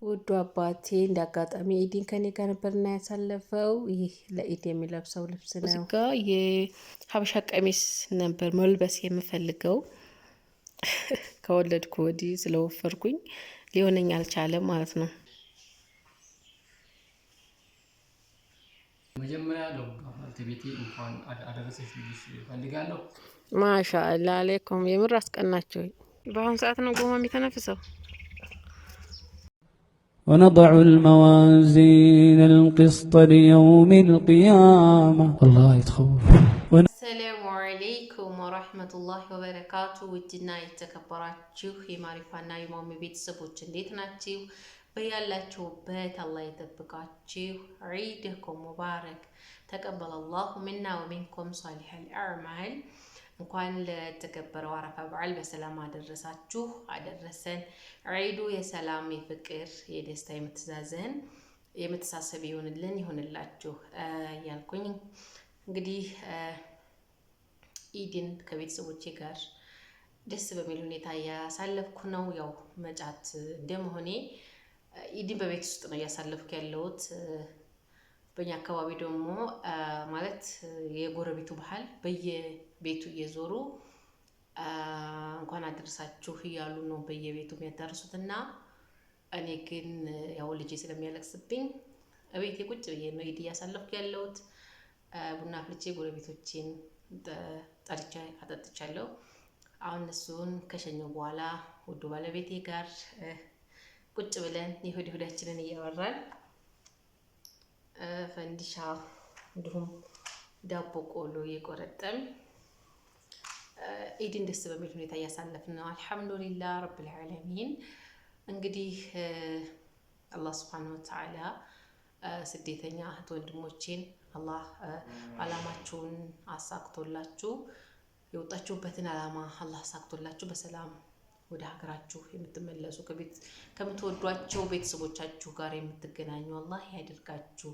ውዱ አባቴ እንደ አጋጣሚ ኢድን ከኔ ጋር ነበርና ያሳለፈው። ይህ ለኢድ የሚለብሰው ልብስ ነው። እዚህ ጋ የሀበሻ ቀሚስ ነበር መልበስ የምፈልገው። ከወለድኩ ወዲህ ስለወፈርኩኝ ሊሆነኝ አልቻለም ማለት ነው። መጀመሪያ ለባለቤቴ እንኳን አደረሰሽ ልልሽ እፈልጋለሁ። ማሻአላ አሌይኩም። የምር አስቀናቸው። በአሁኑ ሰዓት ነው ጎማ የሚተነፍሰው። ونضع الموازين القسط ليوم القيامة والله يتخوف. السلام عليكم ورحمة الله وبركاته። ውድና የተከበራችሁ የማሪፋና የማሚ ቤተሰቦች እንዴት ናችሁ? በያላችሁበት አላህ ይጠብቃችሁ። عيدكم مبارك تقبل الله منا ومنكم صالح الأعمال። እንኳን ለተከበረው አረፋ በዓል በሰላም አደረሳችሁ አደረሰን። ዒዱ የሰላም የፍቅር፣ የደስታ፣ የመተዛዘን፣ የመተሳሰብ ይሆንልን ይሆንላችሁ እያልኩኝ እንግዲህ ኢድን ከቤተሰቦቼ ጋር ደስ በሚል ሁኔታ እያሳለፍኩ ነው። ያው መጫት እንደመሆኔ ኢድን በቤት ውስጥ ነው እያሳለፍኩ ያለሁት። በእኛ አካባቢ ደግሞ ማለት የጎረቤቱ ባህል በየቤቱ እየዞሩ እንኳን አደረሳችሁ እያሉ ነው በየቤቱ የሚያዳርሱት። እና እኔ ግን ያው ልጄ ስለሚያለቅስብኝ እቤቴ ቁጭ ብዬ ነው ኢድ እያሳለፍኩ ያለሁት። ቡና አፍልቼ ጎረቤቶቼን ጠርቼ አጠጥቻለሁ። አሁን እነሱን ከሸኘሁ በኋላ ውዱ ባለቤቴ ጋር ቁጭ ብለን የሆድ ሆዳችንን እያወራን ፈንዲሻ እንዲሁም ዳቦ ቆሎ እየቆረጠም ኢድን ደስ በሚል ሁኔታ እያሳለፍን ነው። الحمد لله رب العالمين። እንግዲህ አላህ سبحانه وتعالى ስደተኛ እህት ወንድሞቼን አላህ አላማችሁን አሳክቶላችሁ፣ የወጣችሁበትን አላማ አላህ አሳክቶላችሁ በሰላም ወደ ሀገራችሁ የምትመለሱ፣ ከምትወዷቸው ቤተሰቦቻችሁ ጋር የምትገናኙ አላህ ያደርጋችሁ።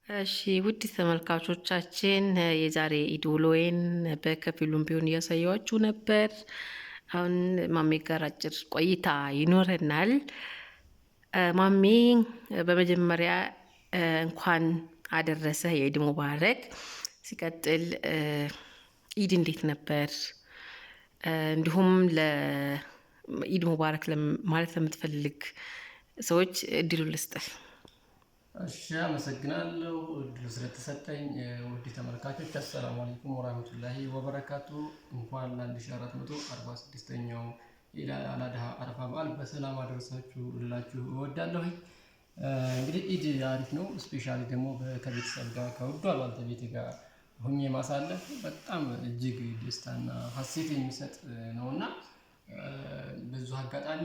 እሺ ውድ ተመልካቾቻችን፣ የዛሬ ኢድ ውሎዬን በከፊሉም ቢሆን እያሳየኋችሁ ነበር። አሁን ማሜ ጋር አጭር ቆይታ ይኖረናል። ማሜ፣ በመጀመሪያ እንኳን አደረሰ፣ የኢድ ሙባረክ። ሲቀጥል ኢድ እንዴት ነበር? እንዲሁም ለኢድ ሙባረክ ማለት ለምትፈልግ ሰዎች እድሉ ልስጥህ። እሺ፣ አመሰግናለሁ እድሉ ስለተሰጠኝ። ውድ ተመልካቾች السلام عليكم ورحمة الله وبركاته። እንኳን ለ1446ኛው ኢድ አል አድሃ አረፋ በዓል በሰላም አደረሳችሁ ልላችሁ እወዳለሁ። እንግዲህ ኢድ አሪፍ ነው። Specially ደግሞ ከቤተሰብ ጋር ከውዷ ባለቤቴ ጋር ሁኜ ማሳለፍ በጣም እጅግ ደስታና ሀሴት የሚሰጥ ነው። እና በዚሁ አጋጣሚ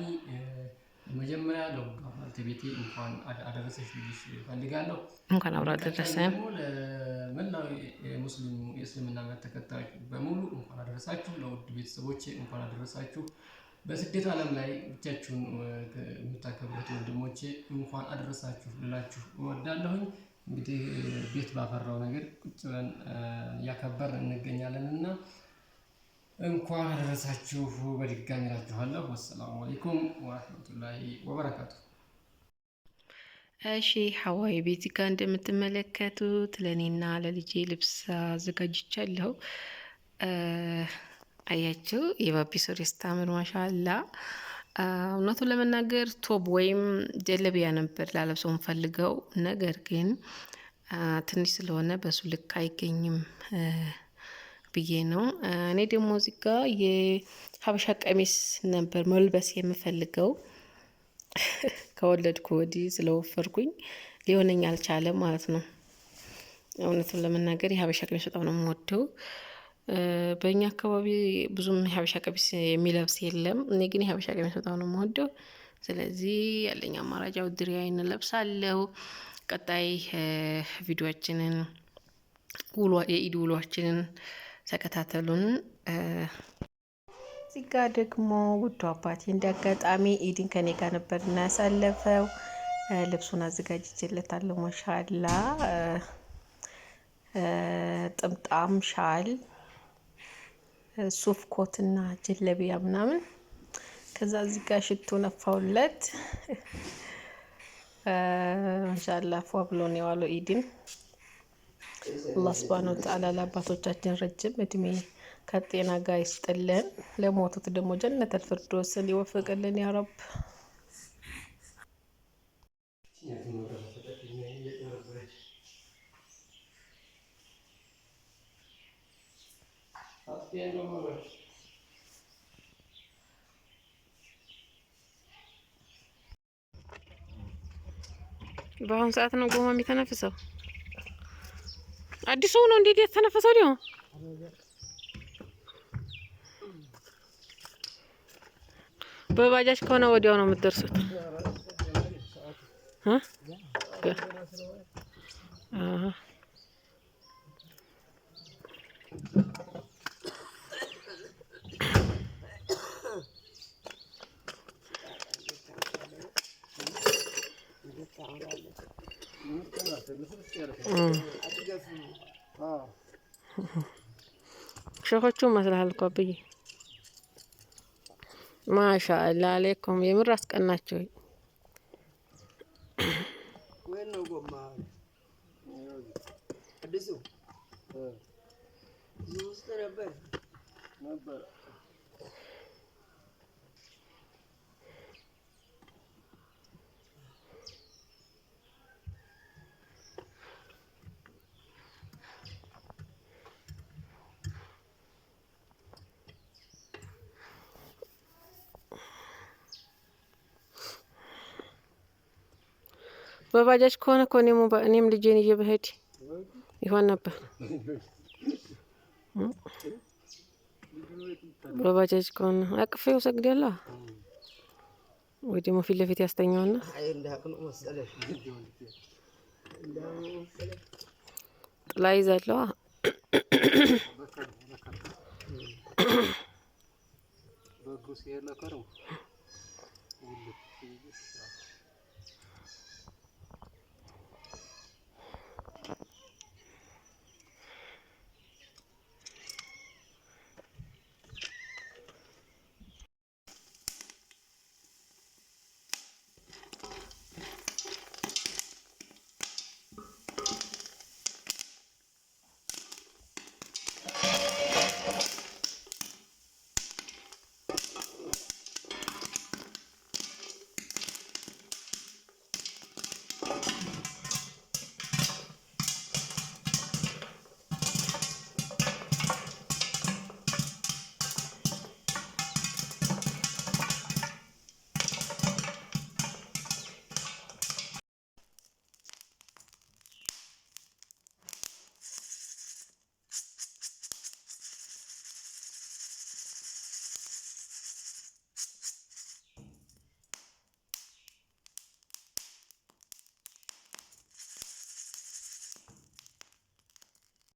መጀመሪያ ለውዷ ባለቤቴ እንኳን አደረሰሽ ልልሽ እፈልጋለሁ። እንኳን አብሮ አደረሰን። ደግሞ ለመላው የሙስሊሙ የእስልምና እምነት ተከታዮች በሙሉ እንኳን አደረሳችሁ። ለውድ ቤተሰቦቼ እንኳን አደረሳችሁ። በስደት ዓለም ላይ ብቻችሁን የምታከብሩት ወንድሞቼ እንኳን አደረሳችሁ ልላችሁ እወዳለሁኝ። እንግዲህ ቤት ባፈራው ነገር ቁጭ ብለን እያከበርን እንገኛለን እና እንኳን አደረሳችሁ በድጋሚ እላችኋለሁ። والسلام عليكم ورحمة الله وبركاته። እሺ ሀዋይ ቤት ጋር እንደምትመለከቱት ለእኔና ለልጄ ልብስ አዘጋጅቻለሁ። አያችሁ የባቢ ሱሪ ስታምር ማሻላ። እውነቱን ለመናገር ቶብ ወይም ጀለቢያ ነበር ላለብሰው ፈልገው፣ ነገር ግን ትንሽ ስለሆነ በሱ ልክ አይገኝም ብዬ ነው። እኔ ደግሞ እዚህ ጋ የሀበሻ ቀሚስ ነበር መልበስ የምፈልገው። ከወለድኩ ወዲህ ስለወፈርኩኝ ሊሆነኝ አልቻለም ማለት ነው። እውነቱን ለመናገር የሀበሻ ቀሚስ በጣም ነው የምወደው። በእኛ አካባቢ ብዙም የሀበሻ ቀሚስ የሚለብስ የለም። እኔ ግን የሀበሻ ቀሚስ በጣም ነው የምወደው። ስለዚህ ያለኝ አማራጭ ያው ድሪያዬን እለብሳለሁ። ቀጣይ ቪዲዮችንን የኢድ ውሏችንን ተከታተሉን። እዚህ ጋ ደግሞ ውዱ አባቴ እንደ አጋጣሚ ኢድን ከኔ ጋር ነበር እና ያሳለፈው። ልብሱን አዘጋጅቼለታለሁ። ማሻላ ጥምጣም፣ ሻል፣ ሱፍ፣ ኮትና ጀለቢያ ምናምን። ከዛ እዚህ ጋር ሽቶ ነፋውለት። ማሻአላህ ፏ ብሎ ነው የዋለው ኢድን። አላህ ሱብሃነሁ ወተዓላ ለአባቶቻችን ረጅም እድሜ ከጤና ጋር ይስጥልን። ለሞቱት ደግሞ ጀነተል ፊርዶስን ይወፍቅልን ያ ረብ። በአሁኑ ሰዓት ነው ጎማ የሚተነፍሰው። አዲሱ ነው እንዴት የተነፈሰው ደግሞ በባጃጅ ከሆነ ወዲያው ነው የምትደርሱት። ሸኾቹ መስልሃል እኮ አብዬ። ማሻአላ አሌይኩም የምር አስቀናቸው። በባጃጅ ከሆነ እኮ እኔም ልጄን ይዤ ብሄድ ይሆን ነበር። በባጃጅ ከሆነ አቅፌው ሰግዳለሁ ወይ ደግሞ ፊት ለፊት ያስተኛውና ጥላ ይዛለዋ።